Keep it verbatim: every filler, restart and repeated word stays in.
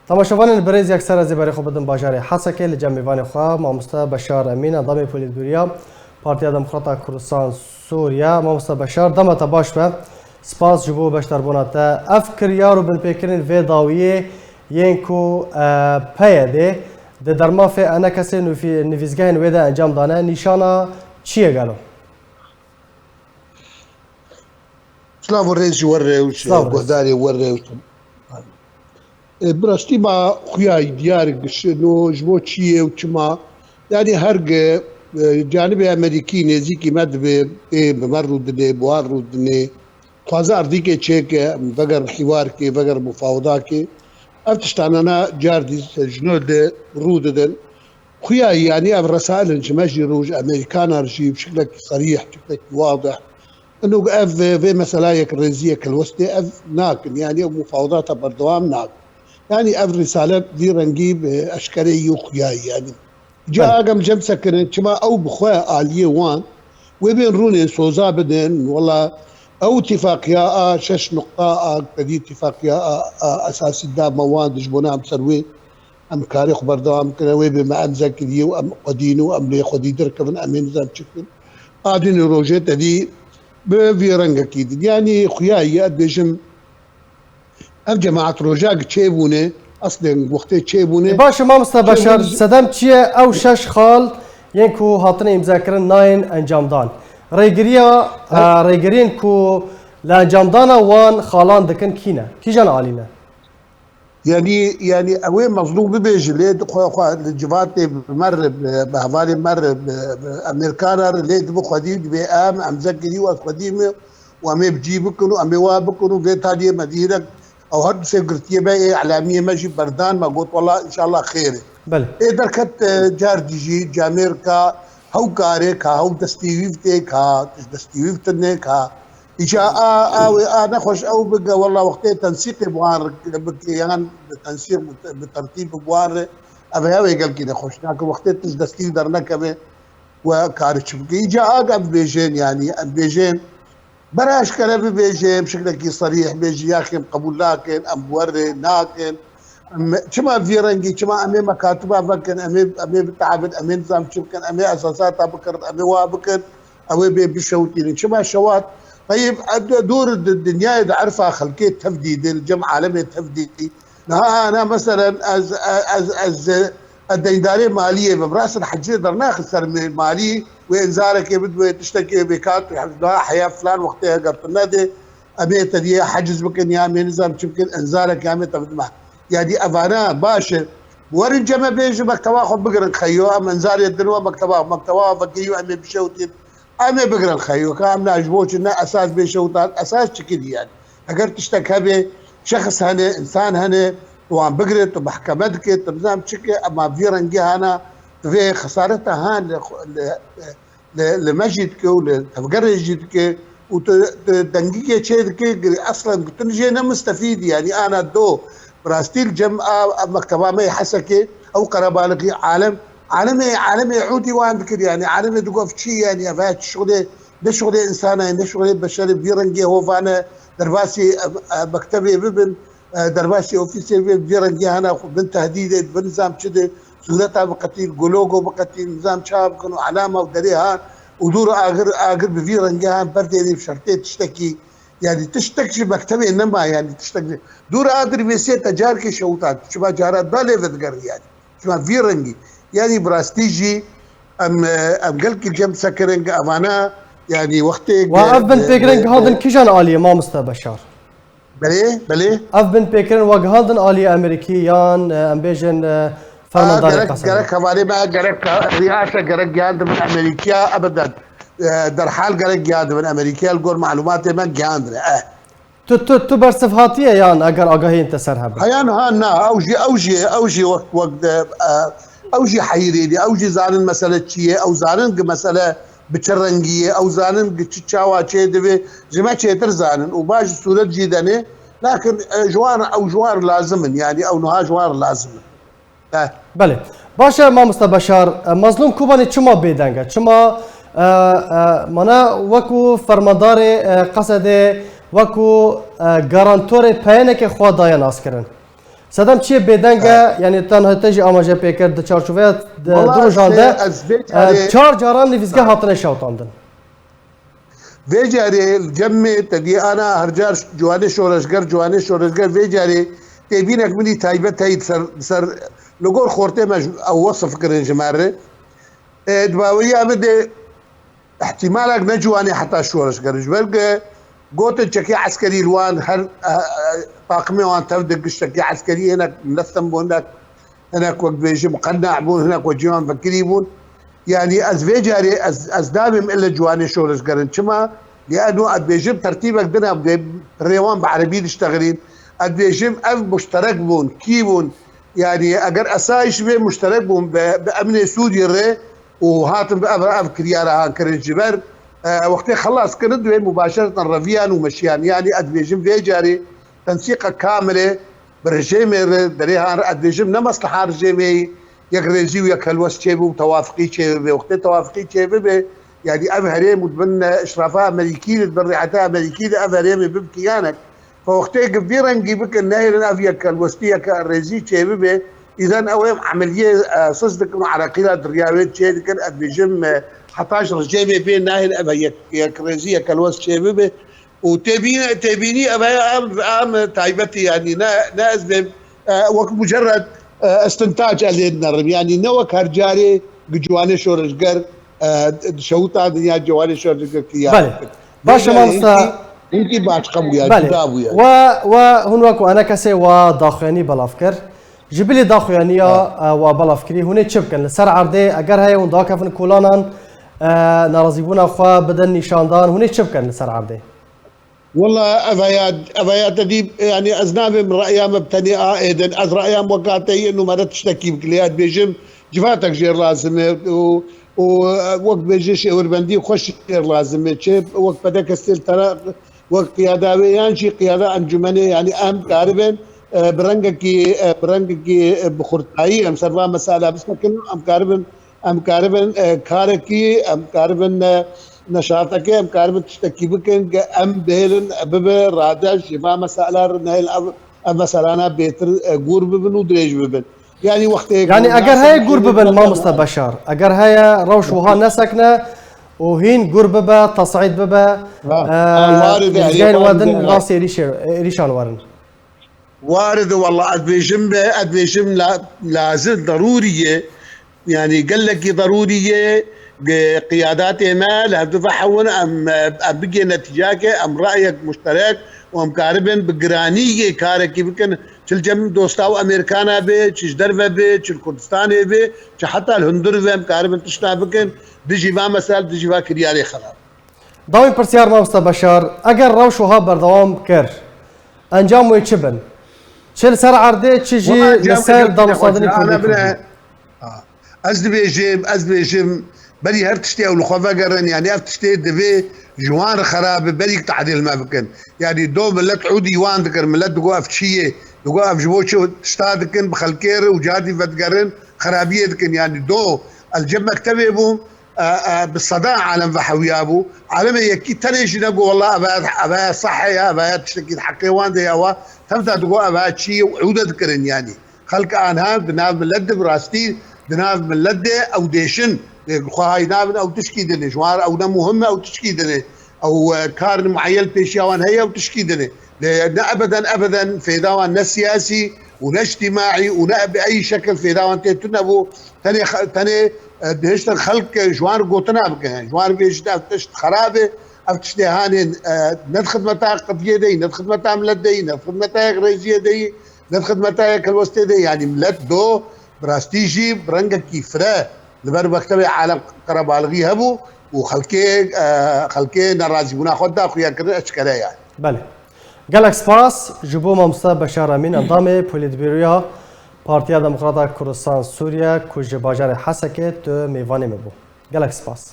Temaşevanên birêz, yekser ez ê berê xwe bidim bajarê Hesekê li cem mêvanê xwe, mamoste Beşar Emîn, endamê Polîtbûroya Partiya Demokrata Kurdistan Sûriye. Mamoste Beşar, dema te baş be. Spas ji bo beşdarbûna te. Ev kiryar û binpêkirin vê dawiyê yên ku, e, P Y D'ê di dermafê enekesê nûfî-, nivîzgehên wê de encam dane, nîşana çi ye gelo? Silav û rêz ji we re û ji Silav û rêz. Guhdarê we re û E, bi rastî ma xuya diyar gişino ji bo çi ye û çima. Yanî her gi, e, canibê Amerîkî nêzîkî me dibe, ê bi me rûdinê, bi wan rûdinê. Dixwaze erdîkê çêke, veger hîwarkê, veger mufawedakê. Ev tiştanana car dî ji nû de rû didin. Xuya yanî ev resail in ji me jî rû, ji Amerîkanan jî bi şiklekî serîh, bi şiklekî wadih. Ino ev, vê mesela yekrêzî, yekhilwestê ev nakin. Yanî ev mufawedata berdewam nakin. Yanî ev risale vî rengî bi eşkereyî û xuyayî yanî. Ca Belê. agem cem sekirin, çima ew bi xwe aliyê wan, wê bên rûnên soza bidin, wela ew îtifaqiya a şeş nuqta a, tevî îtifaqiya a, a esasî da me wan dijbûna em ser wê. Em karê xwe berdewam bikine, wê bê me em zekiriyê û em xwedîn û em lê xwedî derkevin, em ê nizam çi bikin. A dinê rojê te dî bi vî rengekî din. Yanî xuya ye, ez dibêjim, ev cemaet rojak çêbûne, eslên wextê çêbûne. E, baş e, mamoste Beşar, sedem çi ye? Ew şeş xal yên ku hatine îmzakirin nayên encamdan. Rêgiriya, e, rêgiriyên ku li encamdana wan xalan dikin kî ne? Kîjan alî ne? Yanî, yanî ew ê mezlûm bibêje, lê di xwe, xwe li civatê bi me re, bi, bi hevalê me re, bi, bi Amerîkana re lê dibe xwedî, dibê em, em zekirî û ez xwedî me û em ê bi cî bikin û em ê wa bikin û vê taliyê me dîrek ew her du sê girtiyê me ê îlamiyê me jî berdan me got, wela înşallah xêr e. Belê. Ê derket, e, car dijî, camêrka, hew karê ka, hew destî wî vtê ka, tij destî wî vtinê ka, Îca a, a wê a nexweş ew bige, wela wextê tensîqê bi wan re bike, yan bi tensîq, bi, bi tertîb bi wan re, ev heye wê gelkî nexweş. Nake wextê tişt destî dernekeve we karê çi bike. Îca a em bêjên, yanî em bêjên, bera eşkere bibêjê, bi şiklekî serîh bêjî, yaxê em qebûl nakin, em bi we re nakin. Em, çima vî rengî, çima em ê mekatiba vekin, em ê, em ê bitehabin, em ê nizam çi bikin, em ê esasata bikirin, em ê wa bikin. Ew ê bê bişewitînin. Çima şewat? Teyib, e, d-, dûr di dinyayê de erfa xelkê tev dî, di cem alemê tev dî. Niha ana, meselen, ez, e, ez, ez, e, ez deyndarê maliyê bim. Rast in hecê dernaxin ser me malî, wê inzarekê bidwê, tiştekê bê kat, niha heya filan wextê heger tu nedê, em ê te diye heciz bikin ya em ê nizam çi bikin, inzarek ya em ê te bidime. Yanî evana baş e. Werin ceme bêjin, mekteba xwe bigirin xeyo, em inzarê din we mekteba, mekteba vekirî û em ê bişewitîn. Em ê bigirin xeyo, ka em na ji bo çi ne esas bê şewtan, esas çi kirî yani. Eger tiştek hebe, şexs hene, insan hene, tu wan bigire, tu mehkeme dike, tu nizam çi ke, ema vî rengî hana, tu vê xesareta han li, li, li, li me jî dike û li tevgerê jî dike û tu, tu dengîkê çê dike, gi-, eslen tu jê ne mistefîdî, yani ana do, bi rastî li cem a, a mekteba me yê Hesekê, ew qerebalixî alem, Alemê, alemê ûdî wan dikir, yani alemê digot çi, yani ev çi şixulê, ne şixulê insana ye, ne şixulê beşerê, vî rengê hovane, derbasî, e, e, mektebê bibin, e, derbasî ofîsê bibin, vî rengê hana xwe bin tehdîdê, bin nizam çi de, sûreta biqetîn, gologo biqetîn, nizam çawa bikin û elama û derê han û dûr agir, agir bi vî rengê han berdênê bi şertê tiştekî, yani tiştek ji mektebê nema, yani tiştek ji, dûr adir vêsê te carkê şewtan, çima cara da lê vedigerin yani. Çima vî rengî? Yanî bi rastî jî em, em gelkî cem sekirin, evana, yanî wextê Wa ev binpêkirin gihandin kîjan aliyê, mamoste Beşar? Belê, belê. Ev binpêkirin wa gihandin aliyê Amerîkî yan, e, em bêjin, e, A, fermandarê gerek, qesede? Gerek hevalê me, gerek ka-, riyase gerek gihandibin Amerîkiya, ebeden. E, derhal gerek gihandibin Amerîkiya, li gor malûmatê me gihandine. Eh. Tu, tu, tu bersiv hatiye yan eger agahiyên te ser hebin? Heya niha na, ew jî, ew jî, ew jî wek, wek de, e, ew jî heyirî ne, ew jî zanin mesele çi ye, ew zanin ki mesele bi çi rengî ye, ew zanin ki çi çawa çê divê, ji me çêtir zanin û baş sûret jî denê, lakin, e, ji wan, ew ji wan lazim in, yanî ew niha ji wan lazim in. He. Belê. Baş e, mamoste Beşar, e, Mazlûm Kobanî çima bêdeng e? Çima, e, e, mana wekû fermandarê, e, qesedê, wekû, e, garantorê peyenekê xwe daye naskirin? Sedem çiyê bêdeng e, yanî tenha te jî amaje pê kir di çarçoveya di, du Wala rojan de, ez vê e, carê çar caran nivîzgeh Ha. hatine şewitandin. Vê carê li cem me te dî ana her car ciwanê şoreşger, ciwanê şoreşger vê carê têbînek min î taybet heyî ser, ser li gor xortê me ji, ew wesif kirin ji me re. E, di baweriya min de ihtimalek ne ciwanê heta şoreşger ji ber ku gotin çekê eskerî li wan her, e, e, taqimê wan tev de giş çekê eskerî hinek milestem bûn, hinek, hinek wek dibêjim qenax bûn, hinek wek ciwan vekirî bûn. Yanî ez vê carê ez, ez nabêm ile ciwanê şoreşgerin. Çima? Lêano ez dibêjim tertîbek din e, dê rê wan bi erebî diştexilîn. Ez dibêjim ev muşterek bûn, kî bûn? Yanî eger esayîş bê muşterek bûn bi, bi emnê Sûriyê re û hatin bi ev, ev kiryara han kirin ji ber, e, wextê xelas kirin, divê mubaşereten reviyan û meşiyan. Yanî ez dibêjim vê carê tensîqa kamilê bi rejêmê re derê han re, ez dibêjim ne mesleha rejêmê yek rêzî û yek helwest çêbû û tewafiqî çêbibe. Wextê tewafiqî çêbibe, yanî ev herêm û di bin, e, işrafa Amerîkî de, di bin rîheta Amerîkî de ev herêmê bibe kiyanek. Ku wextê ku vî rengî bikin, nehêlin ev yek helwestî, yek rêzî çêbibe, îzen ew ê emeliyê, e, sis dikin û ereqîla di riya wê çê dikin, ez dibêjim, e, heta ji rejêmê bê nahêl ev yek, yek rêzî, yek helwest çêbibe. Û têbîn-, têbînî ev heye, em, em taybetî, yanî ne, ne ez bêm, e, wek mucerred, e, istintac ez lê dinerim. Yanî ne wek her carê ku ciwanê şoreşger, e, şewita dinya ciwanê şoreşger kiya. Belê. Baş e, Vê mamosta. Hinkî, hinkî başqa bû ya, Belê. cuda bû ya. We, we hûn wek enekesê we daxuyanî belav kir. Ji bilî daxuyaniya, Ha. e, we belav kirî, hûn ê çi bikin? Li ser erdê eger heye hûn dakevin kolanan, e, narazîbûna xwe bidin nîşandan, hûn ê çi bikin li ser erdê? Wela ev heya, ev heya te dî, yanî ez nabêm re'ya me bi tenê a êdin. Ez re'ya me weka te yê numere tiştekî bikilê. Ez dibêjim civatek jê lazim e û, û, e, wek dibêje şêwirbendî xweş jê lazim e. Çi wek P D K stêl tera, wek qiyada wê yan jî qiyada encûmenê, yanî em karibin, e, bi rengekî, e, bi rengekî, e, bi xurtayî em ser va mesela bisekin, em karibin Em karibin, e, karekî, em karibin, e, neşatekê, em karibin tiştekî bikin, ke em bihêlin, e, bibe rade, ji va mesela re nehêl ev, ev meselana bêtir, e, gûr bibin û dirêj bibin. Yanî wextê Yanî ku eger heye gûr bibin, mamoste Beşar, eger heye rewş wiha nesekne û hîn gûr bibe, tes'îd bibe, Ha, e, ha, warid e, lîzgeyên warid we din e. rastî êrîşê-, êrîşan werin. Warid e, wela ez dibêjim be, ez dibêjim la-, lazim, derûrî ye. Yanî gelekî derûrî ye, ge-, qiyadatê me li hevdu vehewin, em, em bigê netîcake, em rayek muşterek û em karibin bi giranî yê karekî bikin. Çi li cem dosta û Amerîkana be, çi ji derve be, çi li Kurdistanê be, çi heta li hundir be, em karibin tişta bikin, dijî va mesel, dijî va kiryarê xerab. Dawîn pirsyar, mamoste Beşar, eger rewş wiha berdewam kir, encam wê çi bin? Çi li ser erdê, çi jî Wala li encam ser wê danûstandinê çi Kurdê bine? Kurdî? Ha. Ez dibêjim, ez dibêjim, berî her tiştê ew li xwe vegerin, yanî ev tiştê divê ji wan re xerabe, berî tadîl me bikin. Yanî do millet ûdî wan dikir, millet digo ev çi ye, digo ev ji bo çi tişta dikin, bi xelkê re û cadî vedigerin, xerabiyê dikin. Yanî do, ez li cem mektebê bûm, e, e, bi sedan alem ve hewiyabû. Alemê yekî tenê jî negot, "Wela eve, eve sah e ya, eve tiştekî di heqê wan de ya wa." Tevda digot, "Eve çi ye?" û ewde dikirin yanî. Xelk anha di nav millet de bi rastî, di nav millet de ew dêşin. Lê xwe hay nabin ew tişkî din e. Ji wan re ew ne muhim e, ew tişkî din e. Ew, e, kar mueyel pêşiya wan heye, ew tişkî din e. Lê ne ebeden, ebeden fêda wan ne siyasî û ne îctîmaî û ne bi ey şekil fêda wan tê tune bû. Tenê xe-, tenê, e, dihiştin xelk, e, ji wan re gotina bikin. Ji wan re bêjin ev tişt xerab e, ev tiştê hanên, e, ne di xidmeta qediyê de yî, ne di xidmeta milet de yî, ne di xidmeta yekrêziyê de yî, ne di xidmeta yekhelwestê de yî. Yanî milet do, bi rastî jî bi rengekî fire li ber mektebê alem qerebalixî hebû û xelkê, e, xelkê nerazîbûna xwe da xuya kirin eşkere ye. Belê. Gelek spas ji bo mamoste Beşar Emîn, endamê Polîtbîroya Partiya Demokrata Kurdistan Sûriye ku ji bajarê Hesekê tu mêvanê me bû. Gelek spas.